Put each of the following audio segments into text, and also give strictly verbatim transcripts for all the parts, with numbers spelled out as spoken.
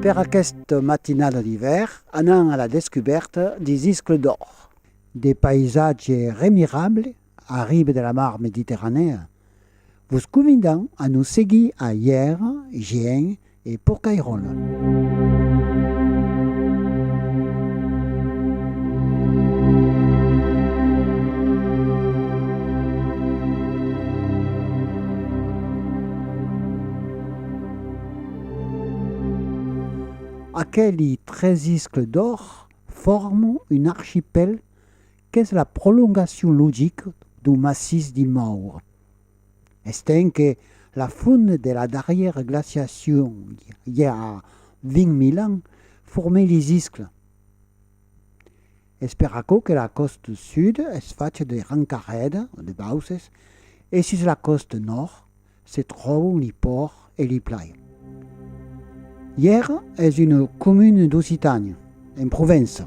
Per aquesta matinada d'ivèrn, anam a la descubèrta dis Iscles d'Òr. De païsatges remirables a riba de la mar Mediterranèa. Vos convidam a nos seguir a Hièra, Gien e Porcairola. Aqueli tres iscles d'Òr forman un archipèl qu'es la prolongacion logica dau massís di Maure. Estent que la fonda de la darrièra glaciacion, i a vint mila ans, formèt lis iscles. Es per aquò que la còsta sud es facha de rancarèdas o de bauses, e sus la còsta nòrd se tròban li pòrts e li plaias. Hièra es una comuna d'Occitània, en Provença,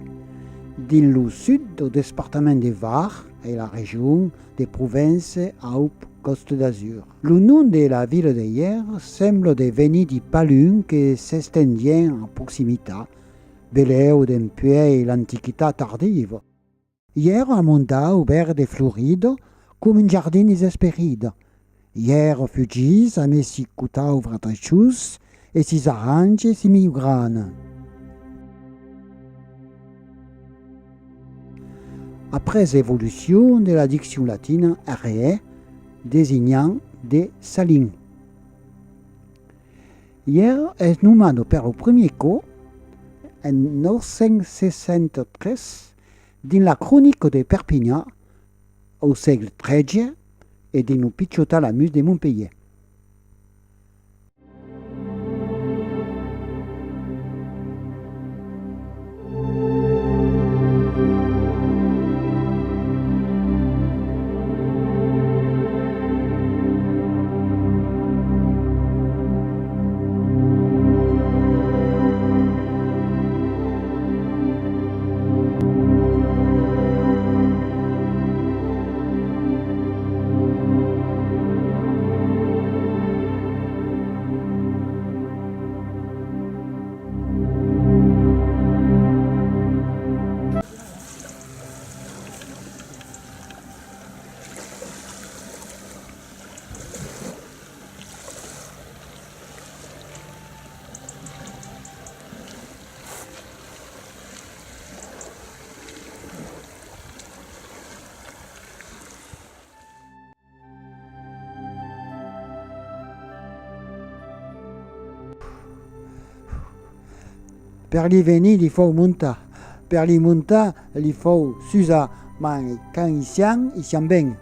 dins lo sud dau despartament de Var e la region de Provença-Alpes-Còsta d'Azur. Lo nom de la vila de Hièra sembla de venir di Palun que s'estendien a proximitat, belèu dempuèi l'Antiquitat tardiva. Hièra amonda, verda e florida, coma un jardin desesperit. Hièra fugís amé si cotaus bratachuts e sis aranges si miu grana. Après evolucion de la diccion latina R E, designant de Salin. Hièra es nomada per lo primièr còp en nòu cents seissanta tres dins la Cronica de Perpinhan au sègle tretze e dins lo pichòt Talamus de Montpelhièr. Per li venir, li fau montar. Per li montar, li fau susar, mas quand i siam, i siam ben.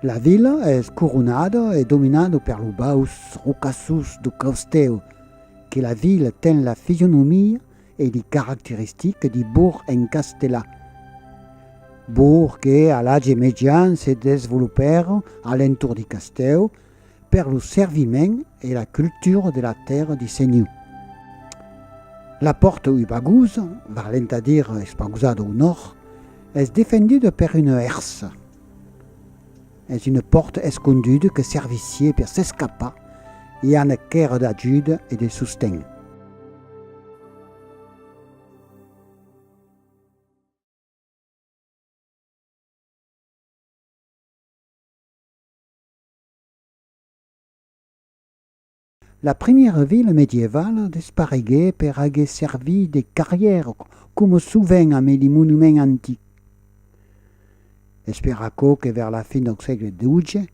La vila es coronada e dominada per los baus rocassós dau Caustèu, que la vila ten la fisionomia e li caracteristicas di borg encastelat. Borg que, a l'Atge Mejan, se desvolopèron a l'entorn di Castèu per lo serviment e la cultura de la tèrra di Senhor. La pòrta ubagosa, valent a dire expausada au nòrd, es defenduda per una èrsa. Es una pòrta esconduda que servissiá per s'escapar e anar quèrre d'ajuda e de sosten. La primièra vila medievala despareguèt per aguer servit de carrièra, coma sovent amé li monuments antics. Es per aquò que, vers la fin dau sègle dotze,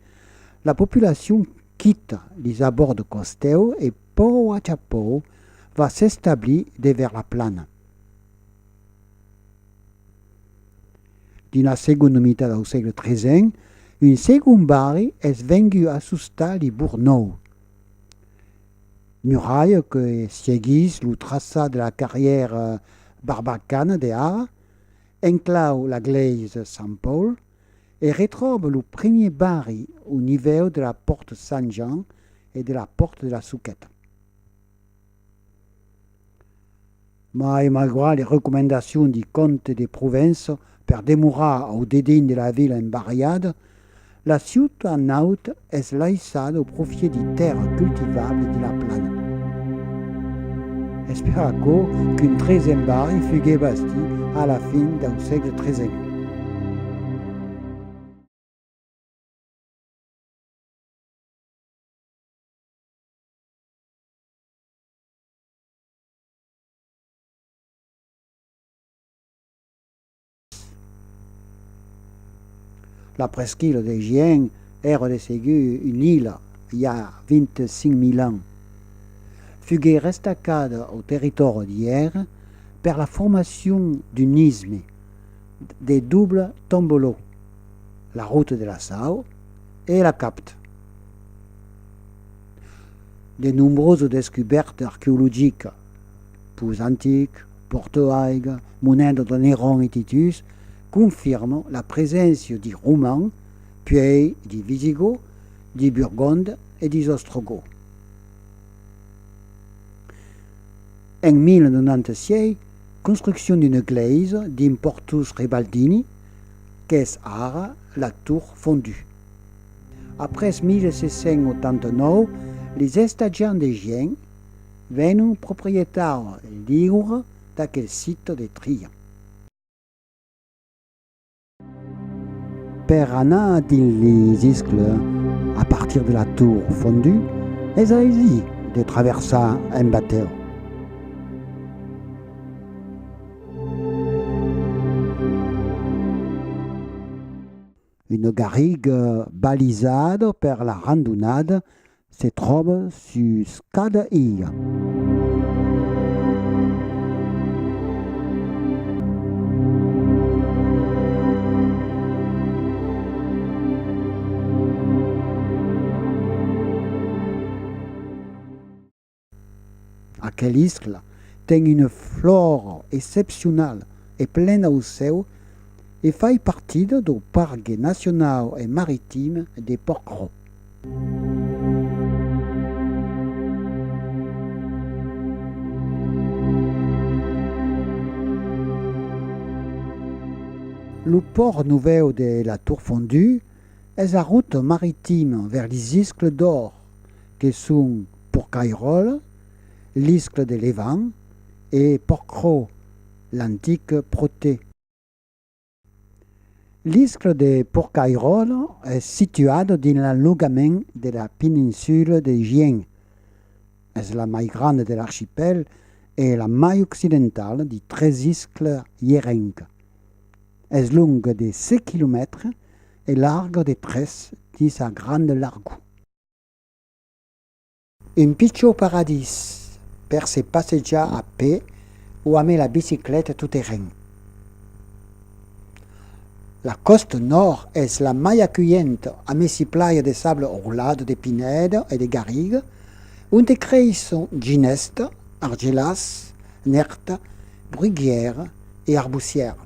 la populacion quita lis abòrds de Castèu e, pauc a cha pauc, va s'establir devèrs la plana. Dins la segonda mitat dau sègle tretzen, un segond barri es vengut a sostar li borg nòu. Muralha que seguís lo traçat de la carrièra Barbacana de ara, enclòu la glèisa Sant Paul e retròba lo primièr barri au nivèu de la pòrta Sant Jan e de la pòrta de la Soqueta. Mai, malgrat les recomendacions di comte de Provença per demorar au dedins de la vila embarralhada, la ciutat nauta es laissada au profiech di tèrra cultivabla de la plana. Es per aquò qu'un tresen barri fuguèt bastit a la fin dau sègle tresen. La presquila de Gien èra de segur una illa i a vint-e-cinc mila ans. Fuguèt restacada au territòri d'ièr per la formacion d'un istme de doble tombolò, la rota de la Sau e la Capt. De nombrosas descubèrtas arqueologicas, Pus Antic, Porta Aiga, moneda de Neron e Titus, confirman la preséncia di Romans, puèi di Visigots, di Burgondes e di Ostrogots. En mila nonanta-sièis, construccion d'una glèisa dins Portus Rebaldini, qu'es ara la Tour Fondue. Après mila sièis cents ochanta-nòu, les estatjants de Gien venon proprietaris libres d'aquel site de tria. Per anar dins les iscles a partir de la Tour Fondue, es aisit de traversar en batèu. Una garriga balisada per la randonada se tròba sus cada illa. Aquel iscle ten una flòra excepcionala e plena d'aucèus e fai partida dau Pargue Nacionau e Maritim de Pòrcro. Lo pòrt novèu de la Tour Fondue es la rota maritima vers les iscles d'Òr, que son Porcairòla, l'iscle de Levant, e Pòrcro, l'antic Protèr. L'iscla de Porcairòla es situada dins l'enlogament de la peninsula de Gien. Es la mai granda de l'archipèl e la mai occidentala di tres isclas ierencas. Es longa de sèt quilomètres e larga de tres dins sa granda largor. Un pichon paradís per se passejar a pè o amé la bicicleta tot terren. La còsta nòrd es la mai aculhenta, amé si plaia de sable orlada de pinèdas e de garrigas, onte creisson ginèsta, argelàs, nèrta, bruguièra e arbossièra.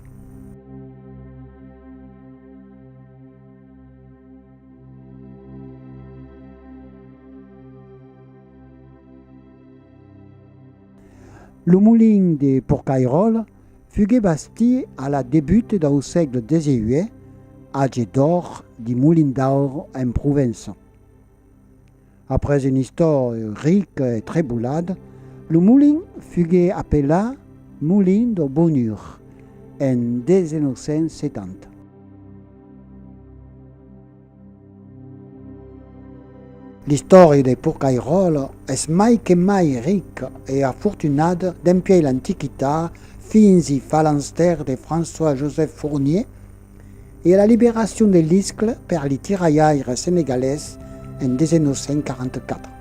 Lo molin de Porcairòla fuguèt bastit a la debuta dau sègle dètz-e-uèch, atge d'òr di molin d'aura en Provença. Après una istòria rica e trebolada, lo molin fuguèt apelat Molin dau Bonur en dètz-e-nòu cents setanta. L'istòria de Porcairòla es mai que mai rica e afortunada dempuèi l'Antiquitat fins i Phalanstères de François-Joseph Fournier e a la liberacion de l'iscla per li tirallaires senegalés en dètz-e-nòu cents quaranta-quatre.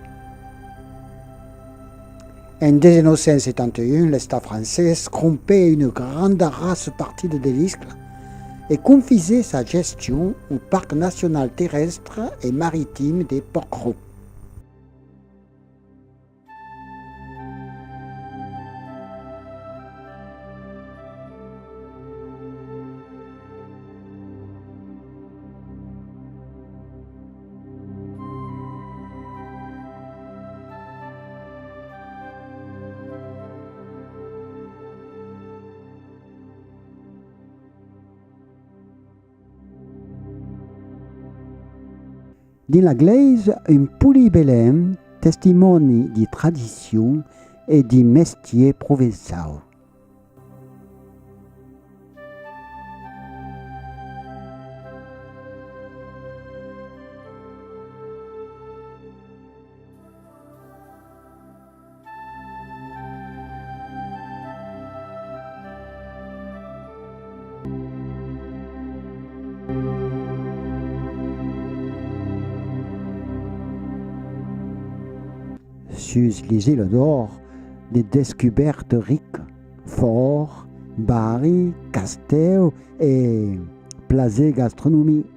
En dètz-e-nòu cents setanta-un, l'Estat francés crompèt una granda raça partida de l'iscla e confisèt sa gestion au Parc Nacional Terrèstre e Maritim de Pòrcro. Dins la glèisa, un polit belèm, testimòni di tradicion e di mestièr provençau. Sus lis Islas d'Òr, de descubèrtas ricas, fòrts, barris, castèus e plaser gastronomic.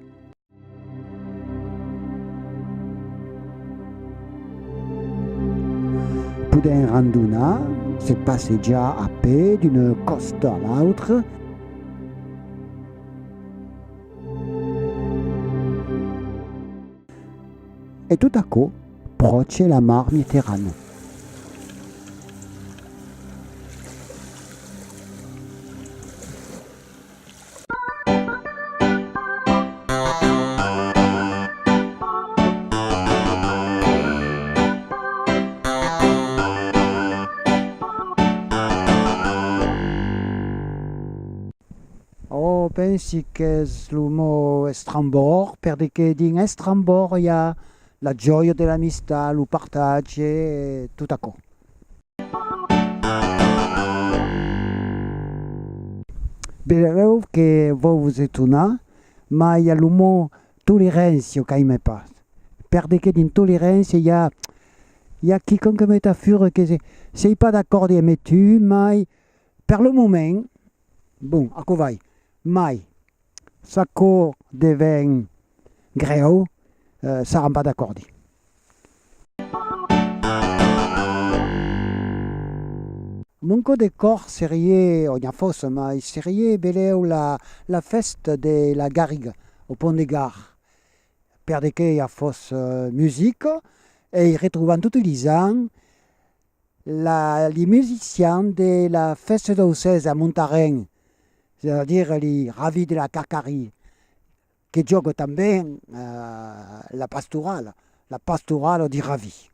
Podèm randonar, se passejar a pè d'una còsta a l'autra. E tot aquò pròche la mar Mediterranèa. Ò, pensi qu'es lo mot estrambòrd, per de que dins estrambòrd i a la jòia de l'amistat, lo partatge, e tot aquò. Benlèu que vau vos etonar, mai i a lo mot tolerància qu'aime pas. Per de que dins tolerància i a, i a quicòm que me tà fura que se, sei pas d'acòrdi amb tu, mai per lo moment, bon, aquò vai, mai s'aquò deven grèu, eh, saram pas d'acòrdi. Mon còp de còr serié, o n'i a fòrça, mai serié belèu la, la fèsta de la Garriga, au Pont de Gard. Per de que i a fòrça, eh, musica, e i retrobam toti lis ans la, li musicians de la fèsta dau Cèse a Montarenc, c'est-à-dire li Ravis de la Carcarie, que jòga tanben, eh, la pastorala, la pastorala di Ravis.